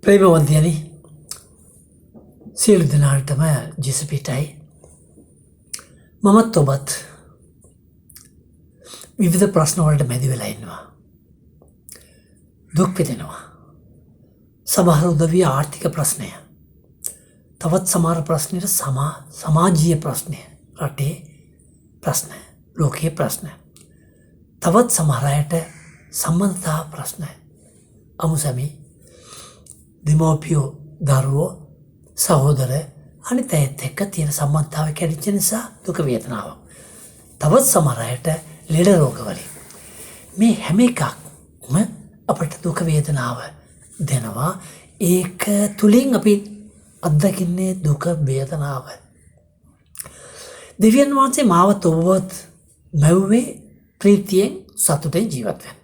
ප්‍රේමවන්තයනි, සියලු දෙනාටම ජේසු පිහිටයි. මමත් ඔබත් විවිධ ප්‍රශ්න වලට මැදි වෙලා ඉන්නවා. දුක් විඳිනවා. සමහර උදවිය ආර්ථික ප්‍රශ්නය. තවත් සමහර ප්‍රශ්නෙට සමාජීය ප්‍රශ්නය, රටේ ප්‍රශ්න, ලෝකයේ ප්‍රශ්න. තවත් සමහර අයට සම්බන්ධතා ප්‍රශ්න. අමුසැමි, දෙමව්පියෝ, දරුවෝ, සහෝදර අනිත් අයත් එක්ක තියෙන සම්බන්ධතාවය කැඩිච්ච නිසා දුක වේදනාවක්. තවත් සමහර අයට ලෙඩ රෝග වලින්. මේ හැම එකක්ම අපට දුක වේදනාව දෙනවා. ඒක තුලින් අපි අත්දකින්නේ දුක වේදනාව. දෙවියන් වහන්සේ මාවත් ඔබවත් මැව්වේ ප්‍රීතියෙන් සතුටෙන් ජීවත් වෙන්න.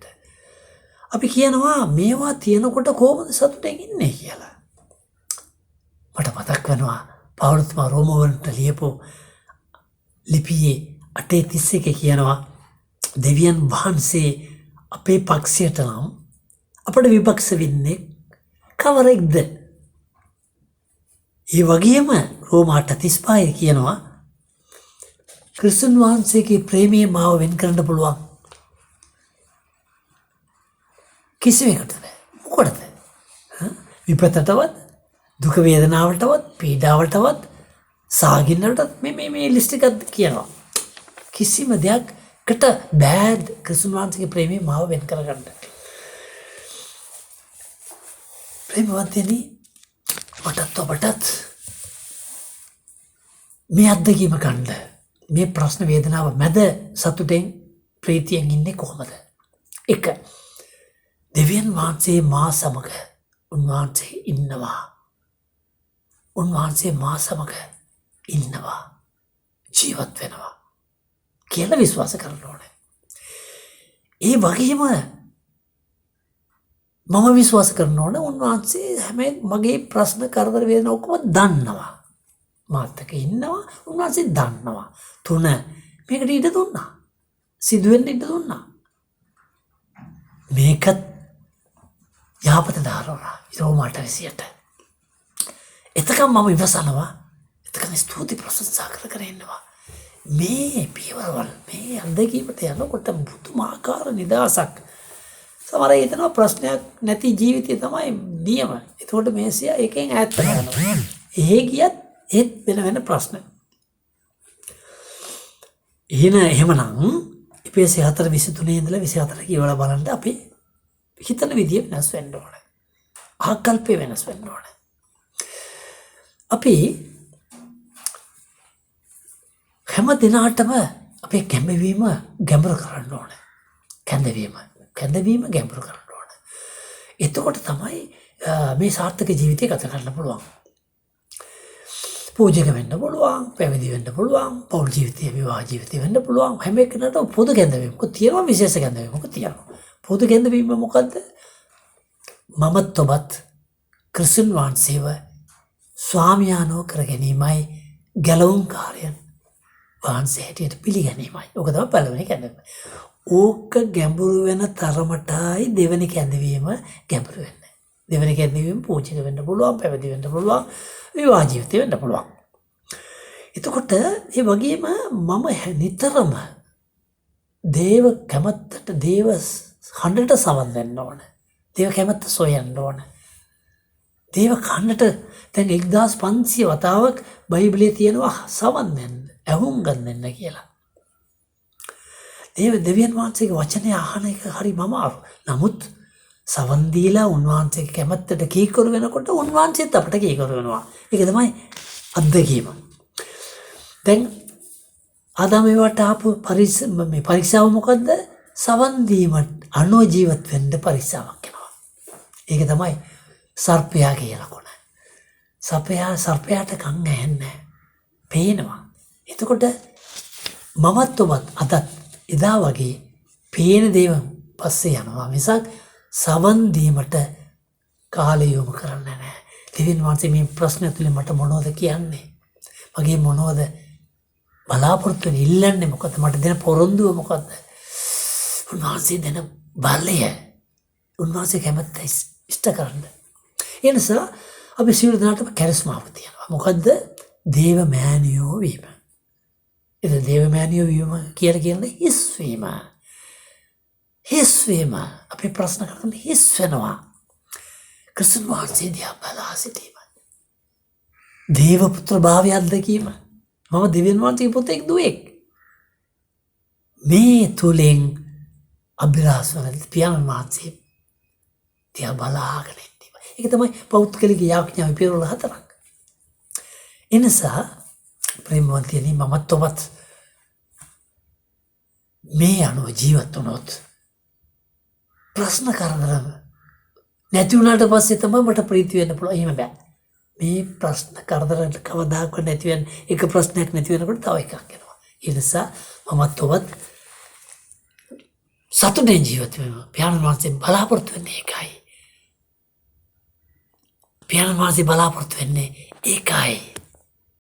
අපි කියනවා මේවා තියෙනකොට කොහොමද සතුටෙන් ඉන්නේ කියලා. මට මතක් වෙනවා පවුලුතුමා රෝමවලට ලියපු ලිපියේ 8:31 කියනවා දෙවියන් වහන්සේ අපේ පක්ෂයට නම් අපට විපක්ෂ වෙන්නේ කවරෙක්ද? ඒ වගේම රෝම 8:35 කියනවා ක්‍රිස්තුන් වහන්සේගේ ප්‍රේමය මාව වෙන් කරන්න පුළුවන් කිසිවෙකුට බෑ. මොකටද? විපතටවත්, දුක වේදනාවටවත්, පීඩාවටවත්, සාගින්නටවත් මේ මේ මේ ලිස්ට් එකක් කියනවා. කිසිම දෙයක්කට බෑ ක්‍රිස්තුන් වහන්සේගේ ප්‍රේමය මාව වෙන් කරගන්න. ප්‍රේමවන්තයනි, මටත් ඔබටත් මේ අත්දැකීම ගන්න, මේ ප්‍රශ්න වේදනාව මැද සතුටෙන් ප්‍රීතියෙන් ඉන්නේ කොහොමද? එක, දෙවියන් වහන්සේ මා සමග උන්වහන්සේ ඉන්නවා. උන්වහන්සේ මා සමග ඉන්නවා, ජීවත් වෙනවා කියලා විශ්වාස කරන්න ඕනේ. ඒ වගේම මම විශ්වාස කරන්න ඕනේ උන්වහන්සේ හැම මගේ ප්‍රශ්න කරදර වේදනා ඔක්කොම දන්නවා. මාත් එක්ක ඉන්නවා, උන්වහන්සේ දන්නවා. තුන, මේකට ඉඩ දුන්නා. සිදුවෙන්න ඉඩ දුන්නා. මේකත් යහපත ධාරණා රෝම 8:28. එතකම් මම ඉවසනවා. එතකම් ස්තුති ප්‍රශංසා කර කර ඉන්නවා. මේ පියවරවල් මේ අත්දැකීමට යනකොට පුදුමාකාර නිදහසක්. සමහර අය හිතනවා ප්‍රශ්නයක් නැති ජීවිතය තමයි නියම. එතකොට මේසියා ඒකෙන් ඈත් වෙනවා යනවා. එහෙ ගියත් ඒත් වෙන වෙන ප්‍රශ්න. එහෙමනම් එපේසි 4:23 ඉඳලා 24 කියවලා බලන්න අපි හිතන විදිය වෙනස් වෙන්න ඕන. ආකල්පය වෙනස් වෙන්න ඕන. අපි හැම දිනාටම අපේ කැඳවීම ගැඹුරු කරන්න ඕන. කැඳවීම ගැඹුරු කරන්න ඕන. එතකොට තමයි මේ සාර්ථක ජීවිතය ගත කරන්න පුළුවන්. පූජක වෙන්න පුළුවන්, පැවිදි වෙන්න පුළුවන්, පෞල් ජීවිතය, විවාහ ජීවිතය වෙන්න පුළුවන්. හැම එකකටම පොදු කැඳවීමක් තියෙනවා, විශේෂ කැඳවීමක් තියෙනවා. පොදු කැඳවීම මොකද්ද? මමත් ඔබත් ක්‍රිස්තුන් වහන්සේව ස්වාමියානෝ කර ගැනීමයි, ගැලවුම් කාර්යයන් වහන්සේ හැටියට පිළිගැනීමයි. ඕක තමයි පළවෙනි කැඳවීම. ඕක ගැඹුරු වෙන තරමටයි දෙවෙනි කැඳවීම ගැඹුරු වෙන්නේ. දෙවෙනි කැඳවීම පූජක වෙන්න පුළුවන්, පැවිදි වෙන්න පුළුවන්, විවාහ ජීවිතය වෙන්න පුළුවන්. එතකොට ඒ වගේම මම නිතරම දේව කැමැත්තට, දේව හඬට සවන් දෙන්න ඕන. දේව කැමැත්ත සොයන්න ඕන. දේව කන්නට දැන් 1500 වතාවක් බයිබලයේ තියෙනවා සවන් දෙන්න, ඇහුම්කන් දෙන්න කියලා. දේව දෙවියන් වහන්සේගේ වචනය අහන එක හරි අමාරු. නමුත් සවන් දීලා උන්වහන්සේගේ කැමැත්තට කීකරු වෙනකොට උන්වහන්සේත් අපට කීකරු වෙනවා. ඒක තමයි අත්දැකීම. දැන් ආදාම ඒවට ආපු මේ පරීක්ෂාව මොකද්ද? සවන් දීමට අනුව ජීවත් වෙන්න පරීක්ෂාවක් එනවා. ඒක තමයි සර්පයා කියලා ලකුණ. සර්පයාට කන් ඇහෙන්නේ නැහැ. පේනවා. එතකොට මමත් ඔබත් අදත් එදා වගේ පේන දේව පස්සේ යනවා මිසක් සවන් දීමට කාලය යොමු කරන්නේ නැහැ. දෙවියන් වහන්සේ මේ ප්‍රශ්න ඇතුලේ මට මොනවද කියන්නේ? මගේ මොනවද බලාපොරොත්තු වෙන්නේ? ඉල්ලන්නේ මොකද්ද? මට දෙන පොරොන්දුව මොකද්ද? උන්වහන්සේ දෙන බලය උන්වහන්සේ කැමැත්ත ඉෂ්ට කරන්න. ඒ නිසා අපි සියලු දෙනාටම කැරිස්මාවක් තියෙනවා. මොකද්ද? දේව මෑණියෝ වීම. ඉතින් දේව මෑණියෝ වීම කියලා කියන්නේ හිස් වීම. හිස් වීම. අපි ප්‍රශ්න කරන හිස් වෙනවා. ක්‍රිස්තුන් වහන්සේ දිහා බලා සිටීම. දේව පුත්‍ර භාවය අත්දැකීම. මම දෙවියන් වහන්සේගේ පුතෙක් දුවෙක්. මේ තුලින් අභිරහස් වන පියාණන් වහන්සේ දිහා බලාගෙන ඉඳීම. ඒක තමයි පෞද්ගලික යාඥාවේ පියවර හතරක්. එනිසා ප්‍රේමවන්තයනි, මමත් ඔබත් මේ අනුව ජීවත් වුණොත් ප්‍රශ්න කරදර නැති වුණාට පස්සේ තමයි මට ප්‍රීති වෙන්න පුළුවන්. එහෙම බෑ. මේ ප්‍රශ්න කරදර කවදාකවත් නැති වෙන, එක ප්‍රශ්නයක් නැති වෙනකොට තව එකක් එනවා. ඒ නිසා මමත් ඔබත් සතුටෙන් ජීවත් වෙමු. පියාණන් වහන්සේ බලාපොරොත්තු වෙන්නේ ඒකයි. පියාණන් වහන්සේ බලාපොරොත්තු වෙන්නේ ඒකයි.